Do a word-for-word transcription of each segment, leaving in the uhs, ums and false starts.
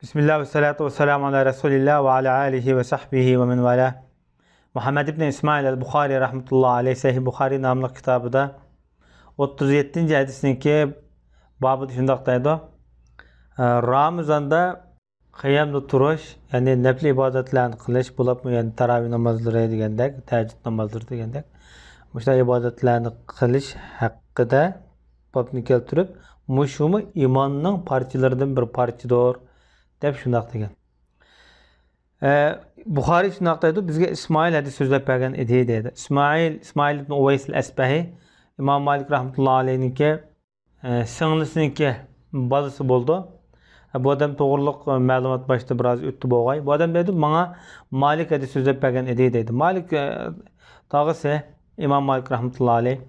بىسمىللا ۋەسسالاتۇ ۋەسسالامۇ ئالا رەسۇلىللا ۋە ئالا ئالىھى ۋە سەھبىھى ۋە مەن ۋالا. مۇھەممەد ئىبنى ئىسمائىل ئەل بۇخارى رەھمەتۇللا ئەلەيھ سەھىھ بۇخارى ناملىق كىتابىدا ئوتتۇز يەتتىنچى ھەدىسنىڭكى بابىدا شۇنداق دەيدۇ. ئە، رامىزاندا قىيامدا تۇرۇش، يەنى نەپلى ئىبادەتلەرنى قىلىش، بولۇپمۇ يەنى تاراۋىھ نامازلىرى دېگەندەك، تەھەججۇد نامازلىرى دېگەندەك، مۇشۇنداق ئىبادەتلەرنى قىلىش ھەققىدە بابنى كەلتۈرۈپ، مۇشۇمۇ ئىماننىڭ پارچىلىرىدىن بىر پارچىدۇر، دەپ شۇنداق دېگەن. ئە، بۇخارىي شۇنداق دەيدۇ، بىزگە ئىسمائىل ھەدىس سۆزلەپ بەرگەن ئىدى، دەيدۇ. ئىسمائىل، ئىسمائىل ئىبن ئۇۋەيس ئەل ئەسبەھى، ئىمام مالىك رەھمەتۇللا ئەلەيھنىڭكى، ئە، سىڭلىسىنىڭكى بالىسى بولىدۇ. ئە، بۇ ئادەم توغرىلىق، ئە، مەلۇمات باشتا بىراز ئۆتتى بولغاي. بۇ ئادەم دەيدۇ، ماڭا مالىك ھەدىس سۆزلەپ بەرگەن ئىدى، دەيدۇ. مالىك، ئە، تاغىسى ئىمام مالىك رەھمەتۇللا ئەلەيھ.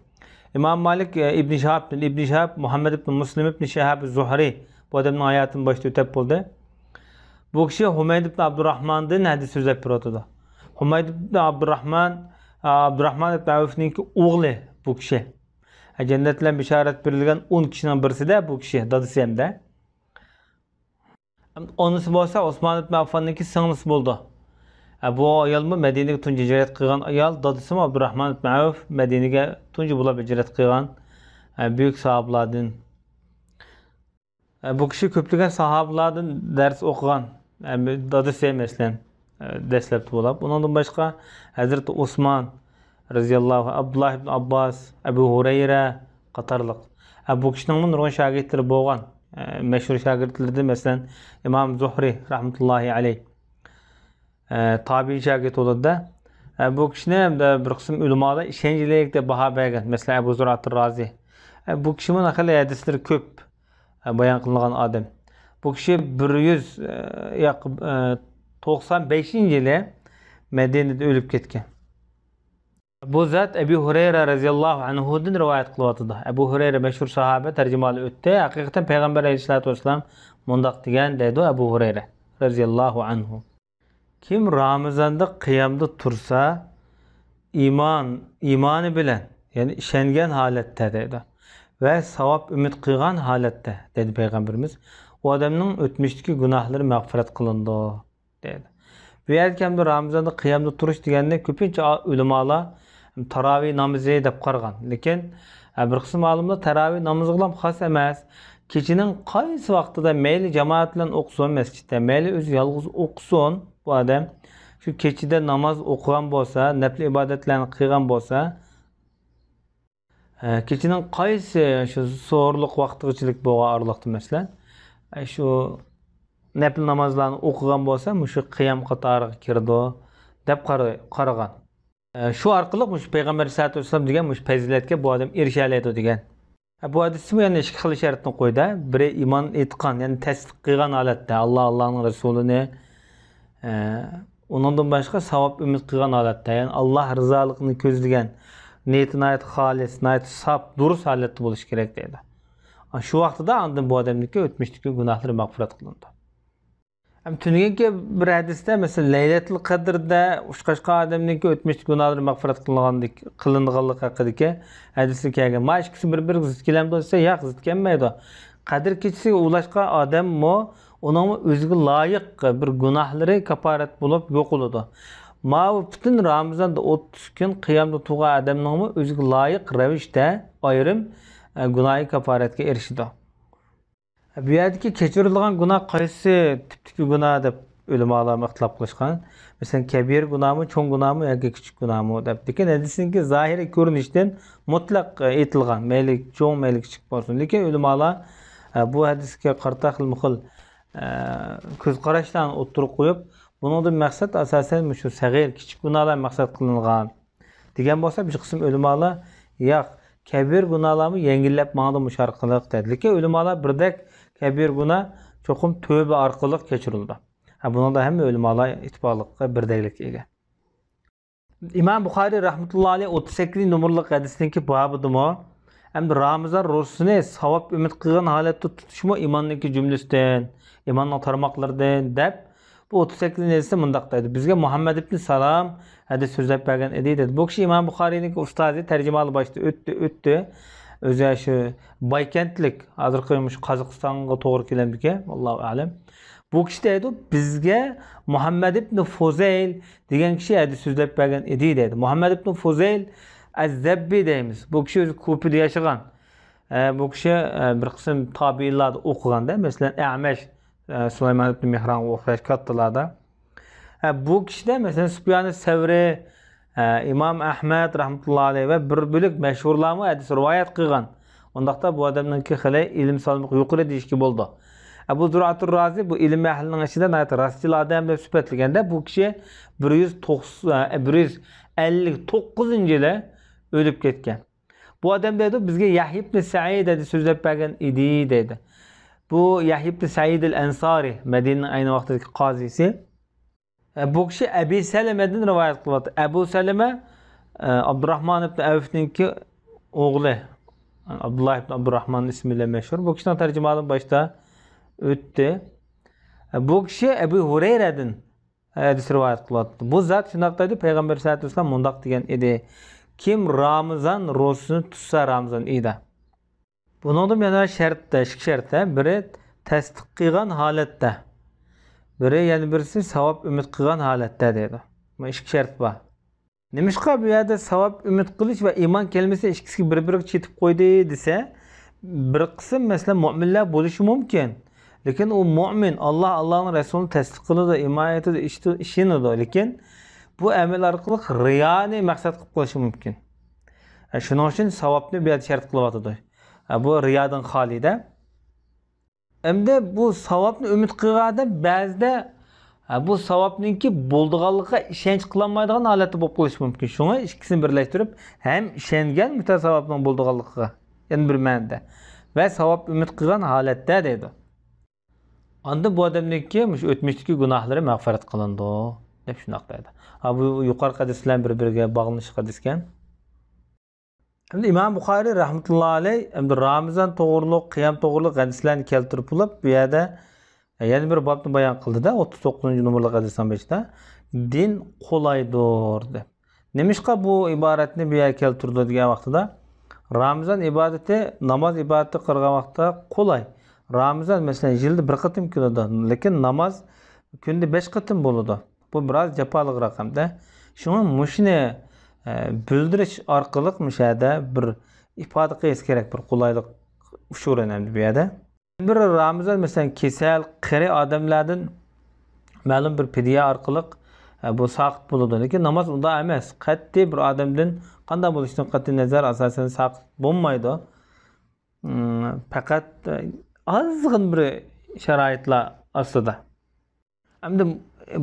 ئىمام مالىك، ئە، ئىبن شىھابتىن، ئىبن شىھاب، مۇھەممەد ئىبن مۇسلىم ئىبن شىھاب زۇھرى، بۇ ئادەمنىڭ ھاياتىنى باشتا ئۆتەپ بولدى. بۇ كىشى ھۇمەيد ئىبن ئابدۇراھماندىن ھەدىس سۆزلەپ بېرىۋاتىدۇ. ھۇمەيد ئىبن ئابدۇراھمان، ئابدۇراھمان ئىبن ئەۋفنىڭكى ئوغلى بۇ كىشى. جەننەت بىلەن بېشارەت بېرىلگەن ئون كىشىنىڭ بىرسىدە بۇ كىشى، دادىسى ھەمدە. ئانىسى بولسا ئوسمان ئىبن ئاففاننىڭكى سىڭلىسى بولىدۇ. بۇ ئايالمۇ مەدىنىگە تۇنجى ھىجرەت قىلغان ئايال، دادىسىمۇ ئابدۇراھمان ئىبن ئەۋف مەدىنىگە تۇنجى بولۇپ ھىجرەت قىلغان، بۈيۈك ساھابىلاردىن. ئە، بۇ كىشى كۆپلىگەن ساھابىلاردىن دەرس ئوقۇغان. ئە، دادىسى، مەسىلەن، ئە، دەسلەپتە بولۇپ. ئۇنىڭدىن باشقا ھەزرىتى ئوسمان رەزىياللاھۇ، ئابدۇللا ئىبن ئابباس، ئەبۇ ھۇرەيرە قاتارلىق. ئە، بۇ كىشىنىڭمۇ نۇرغۇن شاگىرتلىرى بولغان. ئە، مەشھۇر شاگىرتلىرىدىن، مەسىلەن، ئىمام زۇھرى رەھمەتۇللاھى ئەلەيھ. ئە، تابىئىي شاگىرت بولىدۇ-دە. ئە، بۇ كىشىنى ھەمدە بىر قىسىم ئۆلىمالار ئىشەنچلىك دەپ باھا بەرگەن. مەسىلەن، ئەبۇ زۇرئاتۇر رازى. ئە، بۇ كىشىمۇ نەقىل ھەدىسلىرى كۆپ، ئە، بايان قىلىنغان ئادەم. بۇ كىشى بىر يۈز، ئە، ياق، ئە، توقسان بەشىنچى يىلى مەدىنىدە ئۆلۈپ كەتكەن. بۇ زات ئەبۇ ھۇرەيرە رەزىياللاھۇ ئەنھۇدىن رىۋايەت قىلىۋاتىدۇ. ئەبۇ ھۇرەيرە مەشھۇر ساھابە، تەرجىمىھالى ئۆتتى. ھەقىقەتەن پەيغەمبەر ئەلەيھىسسالاتۇ ۋەسسالام مۇنداق دېگەن، دەيدۇ ئەبۇ ھۇرەيرە رەزىياللاھۇ ئەنھۇ. كىم رامىزاندا قىيامدا تۇرسا، ئىمان، ئىمانى بىلەن، يەنى ئىشەنگەن ھالەتتە دەيدۇ، ۋە ساۋاب ئۈمىد قىلغان ھالەتتە دەيدۇ پەيغەمبىرىمىز، ئۇ ئادەمنىڭ ئۆتمۈشتىكى گۇناھلىرى مەغپىرەت قىلىنىدۇ، دەيدۇ. بۇ يەردىكى ھەمدە رامىزاندا قىيامدا تۇرۇش دېگەننى كۆپىنچە ئا-، ئۆلىمالار تاراۋىھ نامىزى دەپ قارىغان. لېكىن، ئە، بىر قىسىم ئالىملار تاراۋىھ نامىزىغىلا خاس ئەمەس، كېچىنىڭ قايسى ۋاقتىدا مەيلى جامائەت بىلەن ئوقۇسۇن مەسچىتتە، مەيلى ئۆزى يالغۇز ئوقۇسۇن، بۇ ئادەم شۇ كېچىدە ناماز ئوقۇغان بولسا، نەپلى ئىبادەتلەرنى قىلغان بولسا، ئە، كېچىنىڭ قايسى شۇ سوھۇرلۇق ۋاقتىغىچىلىك بولغان ئارىلىقتا، مەسىلەن، ئە، شۇ نەپلى نامازلارنى ئوقۇغان بولسا، مۇشۇ قىيام قاتارىغا كىرىدۇ، دەپ قارا-، قارىغان. ئە، شۇ ئارقىلىق مۇشۇ پەيغەمبەر ئەلەيھىسسالاتۇ ۋەسسالام دېگەن مۇشۇ پەزىلەتكە بۇ ئادەم ئېرىشەلەيدۇ دېگەن. ئە، بۇ ھەدىستىمۇ يەنە ئىككى خىل شەرتنى قويدى. بىرى ئىمان ئېيتقان، يەنى تەستىق قىلغان ھالەتتە، ئاللا، ئاللانىڭ رەسۇلىنى، ئە، ئۇنىڭدىن باشقا ساۋاب ئۈمىد قىلغان ھالەتتە، يەنى ئاللا رىزالىقىنى كۆزلىگەن، نىيىتى ناھايىتى خالىس، ناھايىتى ساپ، دۇرۇس ھالەتتە بولۇشى كېرەك دەيدۇ. شۇ ۋاقتىدا ئاندىن بۇ ئادەمنىڭكى ئۆتمۈشتىكى گۇناھلىرى مەغپىرەت قىلىنىدۇ. ھەم تۈنۈگۈنكى بىر ھەدىستە، مەسىلەن، لەيلەتۇل قەدىردە ئۇچراشقان ئادەمنىڭكى ئۆتمۈشتىكى گۇناھلىرى مەغپىرەت قىلىنغانلىق-، قىلىنىدىغانلىقى ھەققىدىكى ھەدىسلەر كەلگەن. ما ئىككىسى بىر-بىرىگە زىت كېلەمدۇ دېسە، ياق، زىت كەلمەيدۇ. قەدىر كېچىسىگە ئۇلاشقان ئادەممۇ، ئۇنىڭمۇ ئۆزىگە لايىق بىر گۇناھلىرى كاپارەت بولۇپ يوقىلىدۇ. ماۋۇ پۈتۈن رامىزاندا ئوتتۇز كۈن قىيامدا تۇرغان ئادەمنىڭمۇ ئۆزىگە لايىق رەۋىشتە ئايرىم، ئە، گۇناھى كاپارەتكە ئېرىشىدۇ. بۇ يەردىكى كەچۈرۈلىدىغان گۇناھ قايسى تىپتىكى گۇناھ دەپ ئۆلىمالارمۇ ئىختىلاپ قىلىشقان. مەسىلەن، كەبىرە گۇناھمۇ، چوڭ گۇناھمۇ ياكى كىچىك گۇناھمۇ دەپ. لېكىن ھەدىسنىڭكى زاھىرىي كۆرۈنۈشتىن مۇتلەق ئېيتىلغان، مەيلى چوڭ، مەيلى كىچىك بولسۇن. لېكىن ئۆلىمالار، ئە، بۇ ھەدىسكە قارىتا خىلمۇ خىل، ئە، كۆز قاراشلارنى ئوتتۇرىغا قويۇپ، بۇنىڭدىن مەقسەت ئاساسەن مۇشۇ سەغىر، كىچىك گۇناھلار مەقسەت قىلىنغان. دېگەن بولسا، بىر قىسىم ئۆلىمالار، ياق، كەبىرە گۇناھلارمۇ يەڭگىللەپ ماڭىدۇ مۇشۇ ئارقىلىق، دەيدۇ. لېكىن ئۆلىمالار بىردەك كەبىرە گۇناھ چوقۇم تۆۋبە ئارقىلىق كەچۈرۈلىدۇ. ھە، بۇنىڭدا ھەممە ئۆلىمالار ئىتتىپاقلىققا، بىردەكلىككە ئىگە. ئىمام بۇخارىي رەھمەتۇللا ئەلەيھ ئوتتۇز سەككىزىنچى نومۇرلۇق ھەدىسنىڭكى بابىدىمۇ، ئەمدى رامىزان روزىسىنى ساۋاب ئۈمىد قىلغان ھالەتتە تۇتۇشمۇ ئىماننىڭكى جۈملىسىدىن، ئىماننىڭ تارماقلىرىدىن، دەپ، بۇ ئوتتۇز سەككىزىنچى ھەدىستە مۇنداق دەيدۇ، بىزگە مۇھەممەد ئىبنى سالام ھەدىس سۆزلەپ بەرگەن ئىدى، دەيدۇ. بۇ كىشى ئىمام بۇخارىينىڭكى ئۇستازى، تەرجىمىھالى باشتا ئۆتتى، ئۆتتى. ئۆزى شۇ بايكەنتلىك، ھازىرقى مۇشۇ قازاقىستانغا توغرا كېلەمدىكەن، ۋاللاھۇ ئەلەم. بۇ كىشى دەيدۇ، بىزگە مۇھەممەد ئىبن فۇزەيل دېگەن كىشى ھەدىس سۆزلەپ بەرگەن ئىدى دەيدۇ. مۇھەممەد ئىبن فۇزەيل ئەززەببى دەيمىز. بۇ كىشى ئۆزى كۇفىدە ياشىغان. ئە، بۇ كىشى، ئە، بىر قىسىم تابىئىنلاردا ئوقۇغاندا، مەسىلەن، ئەمەش، ئە، سۇلايمان ئىبن مېھرانغا ئوخشاش كاتتىلاردا. ئە، بۇ كىشىدە، مەسىلەن، سۇپيانى سەۋرى، ئە، ئىمام ئەھمەد رەھمەتۇللا ئەلەيھ ۋە بىر بۆلەك مەشھۇرلارمۇ ھەدىس رىۋايەت قىلغان. ئۇنداقتا بۇ ئادەمنىڭكى خېلى ئىلىم سالمىقى يۇقىرى دېيىشكە بولىدۇ. ئە، بۇ زۇرئاتۇر رازى بۇ ئىلىم ئەھلىنىڭ ئىچىدە ناھايىتى راستچىل ئادەم دەپ سۈپەتلىگەندە، بۇ كىشى بىر يۈز توقسان، ئە، بىر يۈز ئەللىك توققۇزىنچى يىلى ئۆلۈپ كەتكەن. بۇ ئادەم دەيدۇ، بىزگە يەھيا ئىبن سەئىد ھەدىس سۆزلەپ بەرگەن ئىدى دەيدۇ. بۇ يەھيا ئىبن سەئىد ئەل ئەنسارى، مەدىنىنىڭ ئەينى ۋاقتىدىكى قازىسى. ئە، بۇ كىشى ئەبى سەلىمەدىن رىۋايەت قىلىۋاتىدۇ. ئەبۇ سەلىمە، ئە، ئابدۇراھمان ئىبن ئەۋفنىڭكى ئوغلى. ئابدۇللا ئىبن ئابدۇراھمان ئىسمى بىلەن مەشھۇر. بۇ كىشىنىڭ تەرجىمىھالىمۇ باشتا ئۆتتى. ئە، بۇ كىشى ئەبۇ ھۇرەيرەدىن ھەدىس رىۋايەت قىلىۋاتىدۇ. بۇ زات شۇنداق دەيدۇ، پەيغەمبەر سەللەللاھۇ ئەلەيھى ۋەسەللەم مۇنداق دېگەن ئىدى، كىم رامىزان روزىسىنى تۇتسا رامىزان ئېيىدا. بۇنىڭدا يەنە شەرتتە، ئىككى شەرتتە، بىرى تەستىق قىلغان ھالەتتە، بىرى يەنە بىرسى ساۋاب ئۈمىد قىلغان ھالەتتە دەيدۇ. بۇ ئىككى شەرت بار. نېمىشقا بۇ يەردە ساۋاب ئۈمىد قىلىش ۋە ئىمان كەلمىسى ئىككىسى بىر-بىرىگە چېتىپ قويدى دېسە، بىر قىسىم، مەسىلەن، مۆمىنلەر بولۇشى مۇمكىن. لېكىن ئۇ مۆمىن، ئاللا، ئاللانىڭ رەسۇلىنى تەستىق قىلىدۇ، ئىمان ئېيتىدۇ، ئىشىتىدۇ، ئىشىنىدۇ. لېكىن بۇ ئەمەل ئارقىلىق رىيانى مەقسەت قىلىپ قېلىشى مۇمكىن. ئە، شۇنىڭ ئۈچۈن ساۋابنى بۇ يەردە شەرت قىلىۋاتىدۇ. ئە، بۇ رىيادىن خالىي دە. ئەمدى بۇ ساۋابنى ئۈمىد قىلغان ئادەم بەزىدە، ھە، بۇ ساۋابنىڭكى بولىدىغانلىقىغا ئىشەنچ قىلالمايدىغان ھالەتتە بولۇپ قېلىشى مۇمكىن. شۇڭا ئىككىسىنى بىرلەشتۈرۈپ، ھەم ئىشەنگەن مۇشۇ ساۋابنىڭ بولىدىغانلىقىغا، يەنە بىر مەنىدە، ۋە ساۋاب ئۈمىد قىلغان ھالەتتە دەيدۇ. ئاندىن بۇ ئادەمنىڭكى مۇشۇ ئۆتمۈشتىكى گۇناھلىرى مەغپىرەت قىلىنىدۇ، دەپ شۇنداق دەيدۇ. ھا، بۇ يۇقىرىقى ھەدىس بىلەن بىر-بىرىگە باغلىنىشلىق ھەدىسكەن. ئەمدى ئىمام بۇخارىي رەھمەتۇللا ئەلەي ئەمدى رامىزان توغرۇلۇق، قىيام توغرۇلۇق ھەدىسلەرنى كەلتۈرۈپ بولۇپ، بۇ يەردە يەنە بىر بابنى بايان قىلدىدا، ئوتتۇز توققۇزىنچى نومۇرلۇق ھەدىسنىڭ بېشىدا، دىن قولايدۇر، دەپ. نېمىشقا بۇ ئىبارەتنى بۇ يەرگە كەلتۈردى دېگەن ۋاقتىدا، رامىزان ئىبادىتى ناماز ئىبادىتىگە قارىغان ۋاقىتتا قولاي. رامىزان، مەسىلەن، يىلدا بىر قېتىم كېلىدۇ، لېكىن ناماز كۈندە بەش قېتىم بولىدۇ. بۇ بىراز جاپالىقراق ھەمدە. شۇڭا مۇشۇنى، ئە، بىلدۈرۈش ئارقىلىق مۇشۇ يەردە بىر ئىپادە قىلىش كېرەك، بىر قولايلىق ئۇچۇرىنى ئەمدى بۇ يەردە. بىر رامىزان، مەسىلەن، كېسەل، قېرى ئادەملەردىن مەلۇم بىر پىدىيە ئارقىلىق، ئە، بۇ ساقىت بولىدۇ. لېكىن ناماز ئۇنداق ئەمەس. قەتئىي بىر ئادەمدىن قانداق بولۇشىدىن قەتئىي نەزەر، ئاساسەن ساقىت بولمايدۇ. ئىم، پەقەت، ئە، ئازغىنە بىر شارائىتلار ئاستىدا. ئەمدى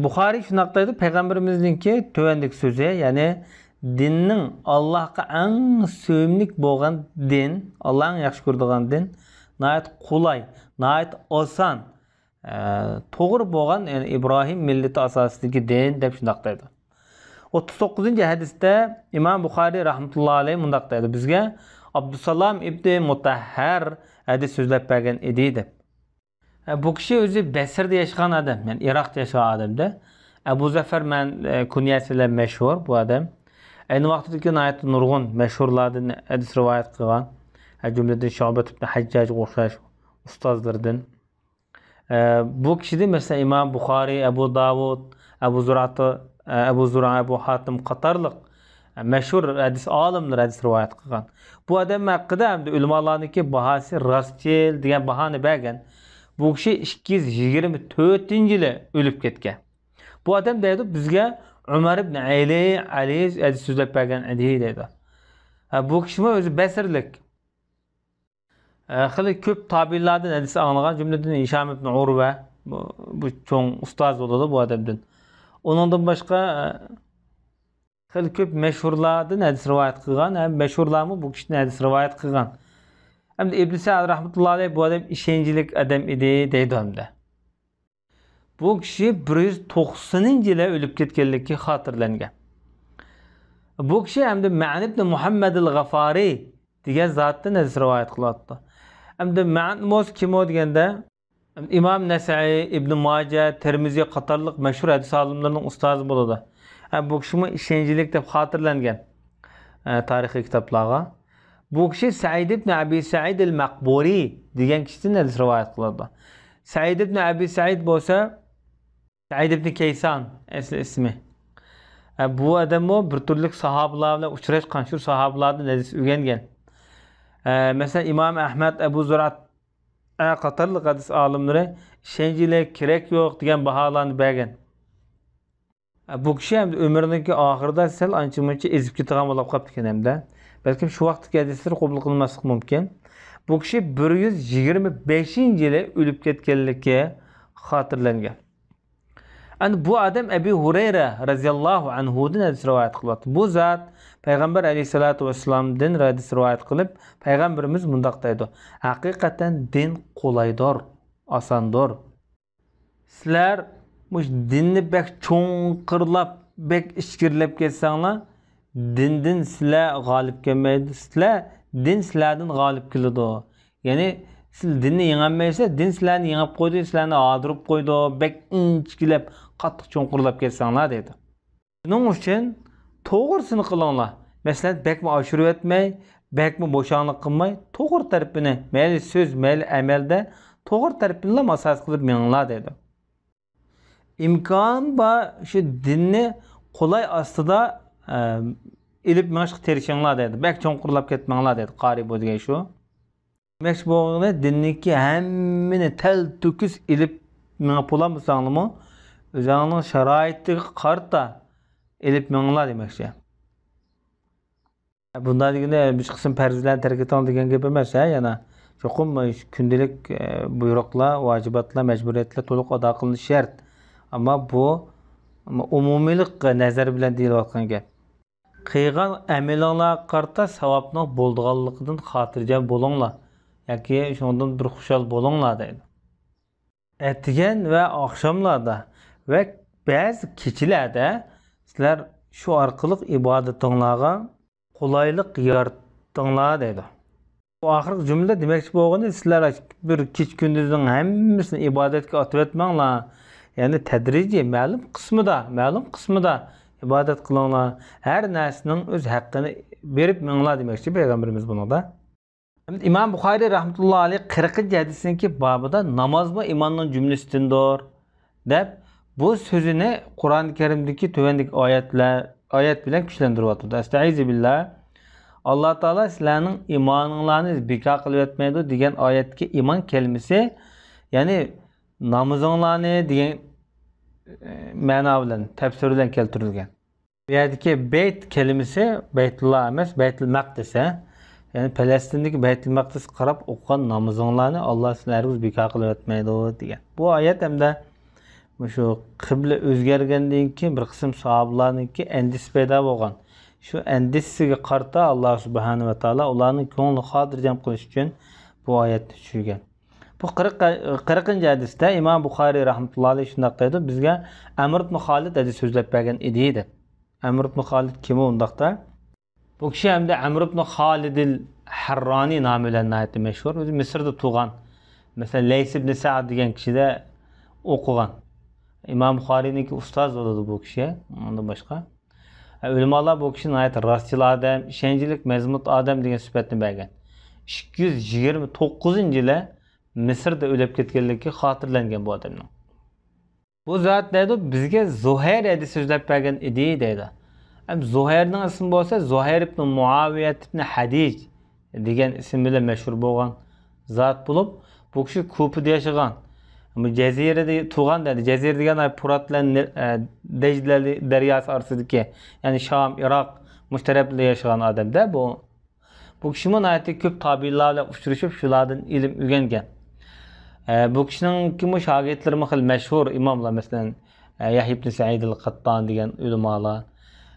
بۇخارىي شۇنداق دەيدۇ، پەيغەمبىرىمىزنىڭكى تۆۋەندىكى سۆزى، يەنى دىننىڭ ئاللاھقا ئەڭ سۆيۈملۈك بولغان دىن، ئاللا ئەڭ ياخشى كۆرىدىغان دىن، ناھايىتى قولاي، ناھايىتى ئاسان، ئە، توغرا بولغان، يەنى ئىبراھىم مىللىتى ئاساسىدىكى دىن دەپ شۇنداق دەيدۇ. ئوتتۇز توققۇزىنچى ھەدىستە ئىمام بۇخارىي رەھمەتۇللا ئەلەيھ مۇنداق دەيدۇ، بىزگە ئابدۇسالام ئىبنى مۇتەھھەر ھەدىس سۆزلەپ بەرگەن ئىدى دەپ. ئە، بۇ كىشى ئۆزى بەسرىدە ياشىغان ئادەم، يەنى ئىراقتا ياشىغان ئادەمدە. ئەبۇ زەفەر مەن، ئە، كۇنيەسى بىلەن مەشھۇر بۇ ئادەم. ئەينى ۋاقتىدىكى ناھايىتى نۇرغۇن مەشھۇرلاردىن ھەدىس رىۋايەت قىلغان. ئە، جۈملىدىن شۇبەت ئىبن ھەججاجغا ئوخشاش ئۇستازلىرىدىن. ئە، بۇ كىشىدىن، مەسىلەن، ئىمام بۇخارىي، ئەبۇ داۋۇد، ئەبۇ زۇرئاتى، ئە، ئەبۇ زۇرئا، ئەبۇ ھاتىم قاتارلىق، ئە، مەشھۇر ھەدىس ئالىملىرى ھەدىس رىۋايەت قىلغان. بۇ ئادەم ھەققىدە ئەمدى ئۆلىمالارنىڭكى باھاسى راستچىل دېگەن باھانى بەرگەن. بۇ كىشى ئىككى يۈز يىگىرمە تۆتىنچى يىلى ئۆلۈپ كەتكەن. بۇ ئادەم دەيدۇ، بىزگە ئۇمەر ئىبن ئەلى، ئەلى ھەدىس سۆزلەپ بەرگەن ئىدى دەيدۇ. ھە، بۇ كىشىمۇ ئۆزى بەسرىلىك. ئە، خېلى كۆپ تابىئىنلاردىن ھەدىس ئاڭلىغان، جۈملىدىن ھىشام ئىبن ئۇرۋە، بۇ، بۇ چوڭ ئۇستاز بولىدۇ بۇ ئادەمدىن. ئۇنىڭدىن باشقا، ئە، خېلى كۆپ مەشھۇرلاردىن ھەدىس رىۋايەت قىلغان، ھەم مەشھۇرلارمۇ بۇ كىشىدىن ھەدىس رىۋايەت قىلغان. ئەمدى ئىبن سەئد رەھمەتۇللا ئەلەيھ بۇ ئادەم ئىشەنچلىك ئادەم ئىدى دەيدۇ ئەمدى. بۇ كىشى بىر يۈز توقسىنىنچى يىلى ئۆلۈپ كەتكەنلىكى خاتىرىلەنگەن. بۇ كىشى ئەمدى مەن ئىبن مۇھەممەدىل غافارى دېگەن زاتتىن ھەدىس رىۋايەت قىلىۋاتىدۇ. ئەمدى مەن بولسا كىم ئۇ دېگەندە، ئىمام نەسەئى، ئىبن ماجە، تىرمىزى قاتارلىق مەشھۇر ھەدىس ئالىملىرىنىڭ ئۇستازى بولىدۇ. ھە، بۇ كىشىمۇ ئىشەنچلىك دەپ خاتىرىلەنگەن، ئە، تارىخىي كىتابلارغا. بۇ كىشى سەئىد ئىبن ئەبى سەئىد ئەل مەقبۇرى دېگەن كىشىدىن ھەدىس رىۋايەت قىلىدۇ. سەئىد ئىبن ئەبى سەئىد بولسا سەئىد ئىبن كەيسان ئەسلى ئىسمى. ئە، بۇ ئادەممۇ بىر تۈرلۈك ساھابىلار بىلەن ئۇچراشقان، شۇ ساھابىلاردىن ھەدىس ئۆگەنگەن. ئە، مەسىلەن، ئىمام ئەھمەد، ئەبۇ زۇرئەت، ئە، قاتارلىق ھەدىس ئالىملىرى ئىشەنچلىك، كېرەك يوق دېگەن باھالارنى بەرگەن. ئە، بۇ كىشى ئەمدى ئۆمرىنىڭكى ئاخىرىدا سەل ئانچە-مۇنچە ئېزىپ كېتىدىغان بولۇپ قاپتىكەن ھەمدە. بەلكىم شۇ ۋاقىتتىكى ھەدىسلىرى قوبۇل قىلىنماسلىقى مۇمكىن. بۇ كىشى بىر يۈز يىگىرمە بەشىنچى يىلى ئۆلۈپ كەتكەنلىكى خاتىرىلەنگەن. ئەنە بۇ ئادەم ئەبى ھۇرەيرە رەزىياللاھۇ ئەنھۇدىن ھەدىس رىۋايەت قىلىۋاتىدۇ. بۇ زات پەيغەمبەر ئەلەيھىسسالاتۇ ۋەسسالامدىن ھەدىس رىۋايەت قىلىپ، پەيغەمبىرىمىز مۇنداق دەيدۇ: «ھەقىقەتەن دىن قولايدۇر، ئاساندۇر. سىلەر مۇشۇ دىننى بەك چوڭقۇرلاپ، بەك ئىچكىرىلەپ كەتسەڭلار، دىندىن سىلەر غالىب كەلمەيدۇ. سىلەر، دىن سىلەردىن غالىب كېلىدۇ.» يەنى سىز دىننى يېڭەلمەيسىلەر، دىن سىلەرنى يېڭىپ قويدى، سىلەرنى ھادۇرۇپ قويدى، بەك ئىنچىكىلەپ، قاتتىق چوڭقۇرلاپ كەتسەڭلار دەيدۇ. شۇنىڭ ئۈچۈن توغرىسىنى قىلىڭلار. مەسىلەن، بەكمۇ ئاشۇرۇۋەتمەي، بەكمۇ بوشاڭلىق قىلماي، توغرا تەرىپىنى، مەيلى سۆز، مەيلى ئەمەلدە توغرا تەرىپىنىلا ئاساس قىلىپ مېڭىڭلار دەيدۇ. ئىمكان بار شۇ دىننى قولاي ئاستىدا، ئە، ئېلىپ مېڭىشقا تىرىشىڭلار دەيدۇ. بەك چوڭقۇرلاپ كەتمەڭلار دەيدۇ. قارىي بۇ دېگەن شۇ. دېمەكچى بولغىنى، دىننىڭكى ھەممىنى تەلتۆكۈس ئېلىپ مېڭىپ بولالمىساڭلارمۇ، ئۆزۈڭنىڭ شارائىتىغا قارىتا ئېلىپ مېڭىڭلار دېمەكچى. بۇنداق دېگىنى، بىر قىسىم پەرزلەرنى تەرك ئېتىڭ دېگەن گەپ ئەمەس، ھە، يەنە چوقۇم كۈندىلىك، ئە، بۇيرۇقلار، ۋاجىباتلار، مەجبۇرىيەتلەر تولۇق ئادا قىلىنىشى شەرت. ئەمما بۇ ئومۇمىيلىق نەزەر بىلەن دېيىلىۋاتقان گەپ. قىلغان ئەمىلىڭلارغا قارىتا ساۋابنىڭ بولىدىغانلىقىدىن خاتىرجەم بولۇڭلار ياكى شۇنىڭدىن بىر خۇشال بولۇڭلار دەيدۇ. ئەتىگەن ۋە ئاخشاملاردا ۋە بەزى كېچىلەردە سىلەر شۇ ئارقىلىق ئىبادىتىڭلارغا قولايلىق يارىتىڭلار دەيدۇ. بۇ ئاخىرقى جۈملىدە دېمەكچى بولغىنى، سىلەر بىر كېچە-كۈندۈزنىڭ ھەممىسىنى ئىبادەتكە ئاتىۋەتمەڭلار. يەنى تەدرىجىي، مەلۇم قىسمىدا، مەلۇم قىسمىدا ئىبادەت قىلىڭلار. ھەر نەرسىنىڭ ئۆز ھەققىنى بېرىپ مېڭىڭلار دېمەكچى پەيغەمبىرىمىز بۇنىڭدا. ئىمام بۇخارىي رەھمەتۇللا ئەلەيھ قىرىقىنچى ھەدىسىنىڭكى بابىدا نامازمۇ ئىماننىڭ جۈملىسىدىندۇر دەپ، بۇ سۆزىنى قۇرئان كەرىمدىكى تۆۋەندىكى ئايەتلەر، ئايەت بىلەن كۈچلەندۈرۈۋاتىدۇ. ئەستەئىزۇ بىللا. ئاللا تائالا سىلەرنىڭ ئىمانىڭلارنى بىكار قىلىۋەتمەيدۇ دېگەن ئايەتتىكى ئىمان كەلىمىسى، يەنى نامىزىڭلارنى دېگەن، ئە، مەنا بىلەن، تەپسىر بىلەن كەلتۈرۈلگەن. بۇ يەردىكى بەيت كەلىمىسى بەيتۇللا ئەمەس، بەيتۇل مەقدىس، ھە؟ يەنى پەلەستىندىكى بەيتۇل مەقدىسكە قاراپ ئوقۇغان نامىزىڭلارنى ئاللا سىلەرنى ھەرگىز بىكار قىلىۋەتمەيدۇ دېگەن. بۇ ئايەت ھەمدە مۇشۇ قىبلە ئۆزگەرگەندىن كېيىن بىر قىسىم ساھابىلارنىڭكى ئەندىشىسى پەيدا بولغان. شۇ ئەندىشىسىگە قارىتا ئاللا سۇبھانەھۇ ۋە تائالا ئۇلارنىڭ كۆڭلىنى خاتىرجەم قىلىش ئۈچۈن بۇ ئايەتنى چۈشۈرگەن. بۇ قىرىق، قىرىقىنچى ھەدىستە ئىمام بۇخارىي رەھمەتۇللا ئەلەيھ شۇنداق دەيدۇ، بىزگە ئەمر ئىبن خالىد ھەدىس سۆزلەپ بەرگەن ئىدى دەپ. ئەمر ئىبن خالىد كىم ئۇ ئۇنداقتا؟ بۇ كىشى ھەمدە ئەمر ئىبن خالىدىل ھەررانى نامى بىلەن ناھايىتى مەشھۇر. ئۆزى مىسىردا تۇغان. مەسىلەن، لەيس ئىبن سەئد دېگەن كىشىدە ئوقۇغان. ئىمام بۇخارىينىڭكى ئۇستازى بولىدۇ بۇ كىشى. ئۇندىن باشقا، ئۆلىمالار بۇ كىشىنى ناھايىتى راستچىل ئادەم، ئىشەنچلىك، مەزمۇت ئادەم دېگەن سۈپەتنى بەرگەن. ئىككى يۈز يىگىرمە توققۇزىنچى يىلى مىسىردا ئۆلۈپ كەتكەنلىكى خاتىرىلەنگەن بۇ ئادەمنىڭ. بۇ زات دەيدۇ، بىزگە زۇھەير ھەدىس سۆزلەپ بەرگەن ئىدى دەيدۇ. ئەم زۇھەيرنىڭ ئىسمى بولسا زۇھەير ئىبن مۇئاۋىيە ئىبن ھەدىج دېگەن ئىسىم بىلەن مەشھۇر بولغان زات بولۇپ، بۇ كىشى كۇپىدا ياشىغان. بۇ جەزىرىدە تۇغان دەيدۇ. جەزىرە دېگەن ئاي پۇرات بىلەن نى-، ئە، دەجلە دەرياسى ئارىسىدىكى، يەنى شام، ئىراق مۇشۇ تەرەپلەردە ياشىغان ئادەمدە بۇ. بۇ كىشىمۇ ناھايىتى كۆپ تابىئىنلار بىلەن ئۇچرىشىپ، شۇلاردىن ئىلىم ئۆگەنگەن. ئە، بۇ كىشىنىڭكىمۇ شاگىرتلىرىمۇ خېلى مەشھۇر ئىماملار، مەسىلەن، ئە، يەھيا ئىبن سەئىد ئەل قەتتان دېگەن ئۆلىمالار.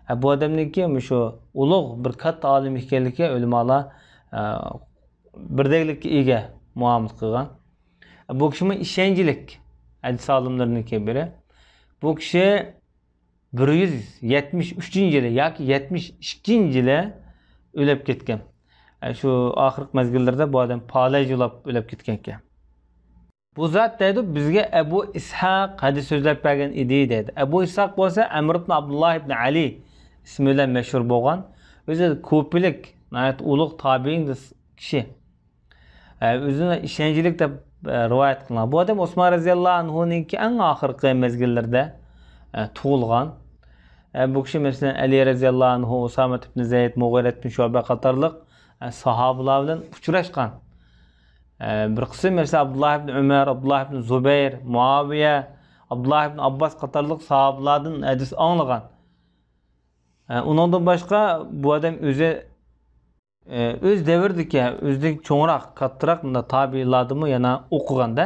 ئە، بۇ ئادەمنىڭكى مۇشۇ ئۇلۇغ بىر كاتتا ئالىم ئىكەنلىكى ئۆلىمالار، ئە، بىردەكلىككە ئىگە مۇئامىلە قىلغان. بۇ كىشىمۇ ئىشەنچلىك ھەدىس ئالىملىرىنىڭكى بىرى. بۇ كىشى بىر يۈز يەتمىش ئۈچىنچى يىلى ياكى يەتمىش ئىككىنچى يىلى ئۆلۈپ كەتكەن. ئە، شۇ ئاخىرقى مەزگىللەردە بۇ ئادەم پالەچ بولاپ ئۆلۈپ كەتكەنكەن. بۇ زات دەيدۇ، بىزگە ئەبۇ ئىسھاق ھەدىس سۆزلەپ بەرگەن ئىدى دەيدۇ. ئەبۇ ئىسھاق بولسا ئەمر ئىبن ئابدۇللا ئىبن ئەلى ئىسمى بىلەن مەشھۇر بولغان. ئۆزى كۇپىلىك، ناھايىتى ئۇلۇغ تابىئىن كىشى. ئە، ئۆزىنى ئىشەنچلىك دەپ، ئە، رىۋايەت قىلغان. بۇ ئادەم ئوسمان رەزىياللاھۇ ئەنھۇنىڭكى ئەڭ ئاخىرقى مەزگىللىرىدە، ئە، تۇغۇلغان. ئە، بۇ كىشى، مەسىلەن، ئەلى رەزىياللاھۇ ئەنھۇ، ئۇسامە ئىبن زەيد، مۇغىرەت ئىبن شۇئبە قاتارلىق، ئە، ساھابىلار بىلەن ئۇچراشقان. ئە، بىر قىسىم، مەسىلەن، ئابدۇللاھ ئىبن ئۆمەر، ئابدۇللاھ ئىبن زۇبەير، مۇئاۋىيە، ئابدۇللاھ ئىبن ئابباس قاتارلىق ساھابىلاردىن ھەدىس ئاڭلىغان. ئە، ئۇنىڭدىن باشقا بۇ ئادەم ئۆزى، ئە، ئۆز دەۋرىدىكى، ئۆزىدىن چوڭراق، كاتتىراق مۇنداق تابىئىنلاردىنمۇ يەنە ئوقۇغاندا.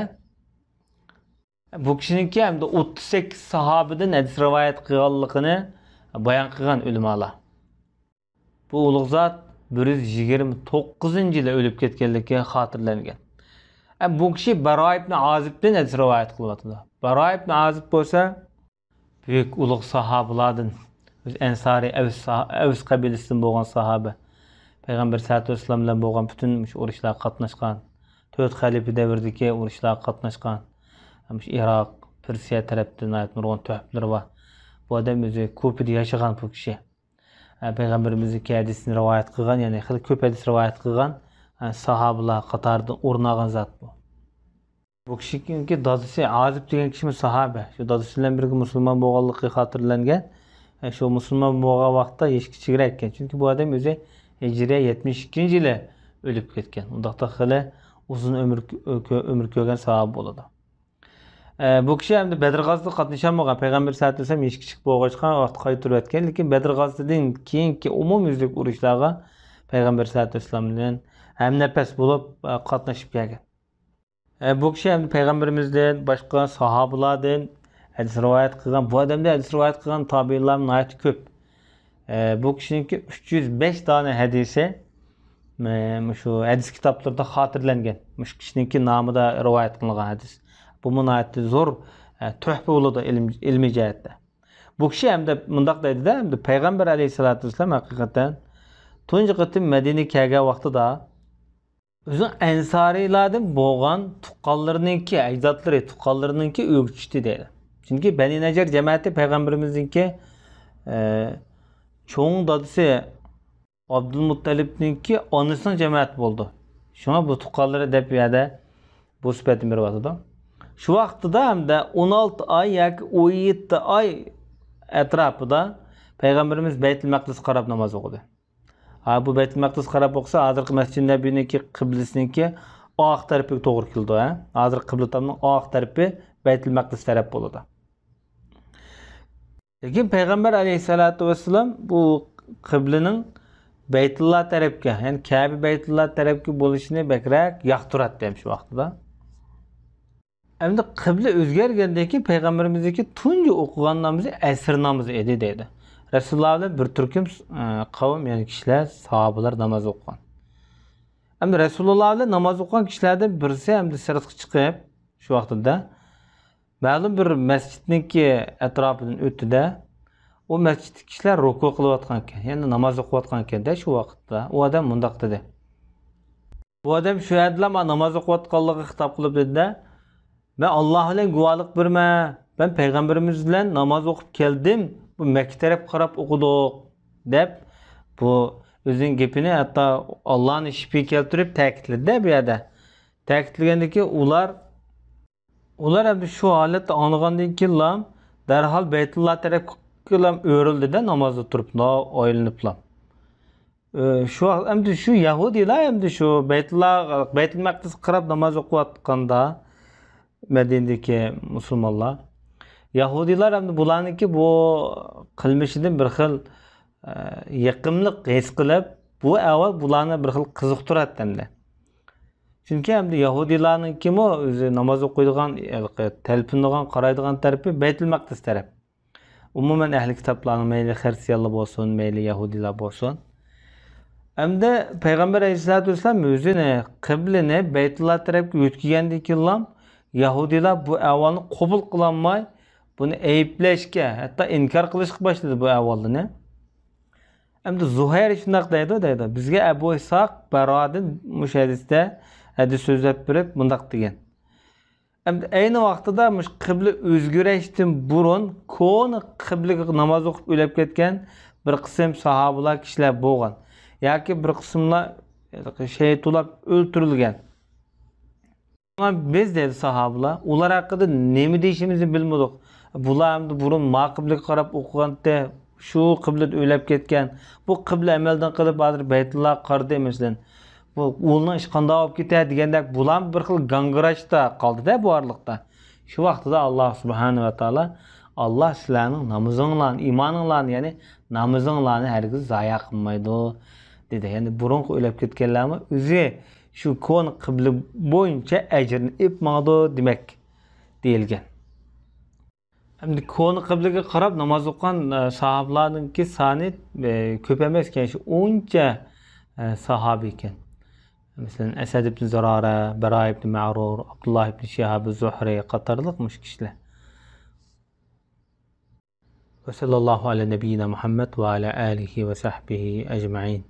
بۇ كىشىنىڭكى ھەمدە ئوتتۇز سەككىز ساھابىدىن ھەدىس رىۋايەت قىلغانلىقىنى بايان قىلغان ئۆلىمالار. بۇ ئۇلۇغ زات بىر يۈز يىگىرمە توققۇزىنچى يىلى ئۆلۈپ كەتكەنلىكى خاتىرىلەنگەن. ئە، بۇ كىشى بارا ئىبن ئازىبتىن ھەدىس رىۋايەت قىلىۋاتىدۇ. بارا ئىبن ئازىب بولسا بۈيۈك ئۇلۇغ ساھابىلاردىن، ئۆزى ئەنسارى ئەۋس ساھ-، ئەۋس قەبىلىسىدىن بولغان ساھابە. پەيغەمبەر سەللەللاھۇ ئەلەيھى ۋەسەللەم بىلەن بولغان پۈتۈن مۇشۇ ئۇرۇشلارغا قاتناشقان. تۆت خەلىپە دەۋرىدىكى ئۇرۇشلارغا قاتناشقان. مۇشۇ ئىراق، پېرسىيە تەرەپتە ناھايىتى نۇرغۇن تۆھپىلىرى بار. بۇ ئادەم ئۆزى كۇپىدا ياشىغان بۇ كىشى. ھە، پەيغەمبىرىمىزنىڭكى ھەدىسىنى رىۋايەت قىلغان، يەنى خېلى كۆپ ھەدىس رىۋايەت قىلغان، ھە، ساھابىلار قاتارىدىن ئورۇن ئالغان زات بۇ. بۇ كىشىنىڭكى دادىسى ئازىب دېگەن كىشىمۇ ساھابە. شۇ دادىسى بىلەن بىرگە مۇسۇلمان بولغانلىقى خاتىرىلەنگەن. ھە، شۇ مۇسۇلمان بولغان ۋاقىتتا يېشى كىچىكرەك ئىكەن. چۈنكى بۇ ئادەم ئۆزى ھىجرىيە يەتمىش ئىككىنچى يىلى ئۆلۈپ كەتكەن. ئۇنداقتا خېلى ئۇزۇن ئۆمۈر، ئۆمۈر كۆرگەن ساھابە بولىدۇ. ئە، بۇ كىشى ئەمدى بەدر غازىسىدا قاتنىشالمىغان. پەيغەمبەر سەللەللاھۇ ئەلەيھى ۋەسەللەم يېشى كىچىك بولغاچقا، ۋاقتى قايتۇرۇۋەتكەن. لېكىن بەدر غازىسىدىن كېيىنكى ئومۇميۈزلۈك ئۇرۇشلارغا پەيغەمبەر سەللەللاھۇ ئەلەيھى ۋەسەللەم بىلەن ھەمنەپەس بولۇپ، ئە، قاتنىشىپ كەلگەن. ئە، بۇ كىشى ئەمدى پەيغەمبىرىمىزدىن باشقا ساھابىلاردىن ھەدىس رىۋايەت قىلغان، بۇ ئادەمدىن ھەدىس رىۋايەت قىلغان تابىئىنلار ناھايىتى كۆپ. ئە، بۇ كىشىنىڭكى ئۈچ يۈز بەش دانە ھەدىسى، ئە، مۇشۇ ھەدىس كىتابلىرىدا خاتىرىلەنگەن. مۇشۇ كىشىنىڭكى نامىدا رىۋايەت قىلىنغان ھەدىس. بۇمۇ ناھايىتى زور، ئە، تۆھپە بولىدۇ ئىلىم، ئىلمىي جەھەتتە. بۇ كىشى ھەمدە مۇنداق دەيدۇ-دە، ھەمدە پەيغەمبەر ئەلەيھىسسالاتۇ ۋەسسالام ھەقىقەتەن تۇنجى قېتىم مەدىنىگە كەلگەن ۋاقتىدا، ئۆزىنىڭ ئەنسارىيلاردىن بولغان تۇغقانلىرىنىڭكى، ئەجدادلىرى، تۇغقانلىرىنىڭكى ئۆيىگە چۈشتى دەيدۇ. چۈنكى بەنى نەججار جەمەتى پەيغەمبىرىمىزنىڭكى، ئە، چوڭ دادىسى ئابدۇلمۇتتەلىپنىڭكى ئانىسىنىڭ جەمەتى بولىدۇ. شۇڭا بۇ تۇغقانلىرى دەپ بۇ يەردە بۇ سۈپەتنى بېرىۋاتىدۇ. شۇ ۋاقتىدا ھەمدە ئون ئالتە ئاي ياكى ئون يەتتە ئاي ئەتراپىدا پەيغەمبىرىمىز بەيتۇل مەقدىسقا قاراپ ناماز ئوقۇدى. ھا، بۇ بەيتۇل مەقدىسقا قاراپ ئوقۇسا، ھازىرقى مەسچىدى نەبىينىڭكى قىبلىسىنىڭكى ئارقا تەرىپىگە توغرا كېلىدۇ، ھە؟ ھازىرقى قىبلە تامنىڭ ئارقا تەرىپى بەيتۇل مەقدىس تەرەپ بولىدۇ. لېكىن پەيغەمبەر ئەلەيھىسسالاتۇ ۋەسسالام بۇ قىبلىنىڭ بەيتۇللا تەرەپكە، يەنى كەبە بەيتۇللا تەرەپكە بولۇشىنى بەكرەك ياقتۇراتتى ھەم شۇ ۋاقتىدا. ئەمدى قىبلە ئۆزگەرگەندىن كېيىن پەيغەمبىرىمىزنىڭكى تۇنجى ئوقۇغان نامىزى ئەسىر نامىزى ئىدى دەيدۇ. رەسۇلۇللا بىلەن بىر تۈركۈم، ئە، قەۋم، يەنى كىشىلەر، ساھابىلار ناماز ئوقۇغان. ئەمدى رەسۇلۇللا بىلەن ناماز ئوقۇغان كىشىلەردىن بىرسى ئەمدى سىرتقا چىقىپ، شۇ ۋاقتىدا مەلۇم بىر مەسچىتنىڭكى ئەتراپىدىن ئۆتتى-دە، ئۇ مەسچىتتىكى كىشىلەر رۇكۇ قىلىۋاتقانىكەن، يەنى ناماز ئوقۇۋاتقانىكەن-دە شۇ ۋاقىتتا. ئۇ ئادەم مۇنداق دېدى. بۇ ئادەم شۇ يەردىلا مانا ناماز ئوقۇۋاتقانلىقىغا خىتاب قىلىپ دېدى-دە، مەن ئاللا بىلەن گۇۋاھلىق بېرىمەن، مەن پەيغەمبىرىمىز بىلەن ناماز ئوقۇپ كەلدىم، بۇ مەككە تەرەپ قاراپ ئوقۇدۇق، دەپ، بۇ ئۆزىنىڭ گېپىنى ھەتتا ئاللانى شىپىگە كەلتۈرۈپ تەكىتلىدى-دە بۇ يەردە. تەكىتلىگەندىكىن ئۇلار، ئۇلار ئەمدى شۇ ھالەتنى ئاڭلىغاندىن كېيىنلا دەرھال بەيتۇللا تەرەپكىلا ئۆرۈلدى-دە، نامازدا تۇرۇپلا، ئايلىنىپلا. ئى، شۇ ۋاقىت ئەمدى شۇ يەھۇدىيلار ئەمدى شۇ بەيتۇللا، بەيتۇل مەقدىسكە قاراپ ناماز ئوقۇۋاتقاندا، مەدىنىدىكى مۇسۇلمانلار، يەھۇدىيلار ئەمدى بۇلارنىڭكى بۇ قىلمىشىدىن بىر خىل، ئە، يېقىملىق ھېس قىلىپ، بۇ ئەھۋال بۇلارنى بىر خىل قىزىقتۇراتتى ئەمدى. چۈنكى ئەمدى يەھۇدىيلارنىڭكىمۇ ئۆزى ناماز ئوقۇيدىغان، تەلپۈنىدىغان، قارايدىغان تەرىپى بەيتۇل مەقدىس تەرەپ. ئومۇمەن ئەھلى كىتابلارنىڭ مەيلى خرىستىيانلار بولسۇن، مەيلى يەھۇدىيلار بولسۇن. ئەمدى پەيغەمبەر ئەلەيھىسسالاتۇ ۋەسسالام ئۆزىنى، قىبلىنى بەيتۇللا تەرەپكە يۆتكىگەندىن كېيىنلا يەھۇدىيلار بۇ ئەھۋالنى قوبۇل قىلالماي، بۇنى ئەيىبلەشكە، ھەتتا ئىنكار قىلىشقا باشلىدى بۇ ئەھۋالنى. ئەمدى زۇھەير شۇنداق دەيدۇ، دەيدۇ. بىزگە ئەبۇ ئىسھاق بارادىن مۇشۇ ھەدىستە ھەدىس سۆزلەپ بېرىپ مۇنداق دېگەن. ئەمدى ئەينى ۋاقتىدا مۇشۇ قىبلە ئۆزگىرىشتىن بۇرۇن كونا قىبلىگە ناماز ئوقۇپ ئۆلۈپ كەتكەن بىر قىسىم ساھابىلار كىشىلەر بولغان. ياكى بىر قىسىملار شېھىت بولاپ ئۆلتۈرۈلگەن. شۇڭا بىز، دەيدۇ ساھابىلار، ئۇلار ھەققىدە نېمە دېيىشىمىزنى بىلمىدۇق. بۇلار ئەمدى بۇرۇن ما قىبلىگە قاراپ ئوقۇغانتى، شۇ قىبلىدە ئۆلۈپ كەتكەن. بۇ قىبلە ئەمەلدىن قېلىپ، ھازىر بەيتۇللاغا قارىدى، مەسىلەن. بۇ ئۇلنىڭ ئىشى قانداق بولۇپ كېتە دېگەندەك، بۇلارمۇ بىر خىل گاڭگىراشتا قالدى-دە بۇ ئارىلىقتا. شۇ ۋاقتىدا ئاللا سۇبھانەھۇ ۋە تائالا، «ئاللا سىلەرنىڭ نامىزىڭلارنى، ئىمانىڭلارنى، يەنى نامىزىڭلارنى ھەرگىز زايە قىلمايدۇ» دېدى. يەنى بۇرۇنقى ئۆلۈپ كەتكەنلەرمۇ ئۆزى شۇ كونا قىبلە بويىچە ئەجىرنى ئېلىپ ماڭىدۇ دېمەك دېيىلگەن. ئەمدى كونا قىبلىگە قاراپ ناماز ئوقۇغان، ئە، ساھابىلارنىڭكى سانى، ئە، كۆپ ئەمەس ئىكەن، شۇ ئونچە، ئە، ساھابە ئىكەن. مەسىلەن، ئەسەد ئىبن زۇرارە، بەرا ئىبن مەرۇر، ئابدۇللا ئىبن شىھاب زۇھرى قاتارلىق مۇشۇ كىشىلەر. وصلى الله على نبينا محمد وعلى آله وصحبه أجمعين.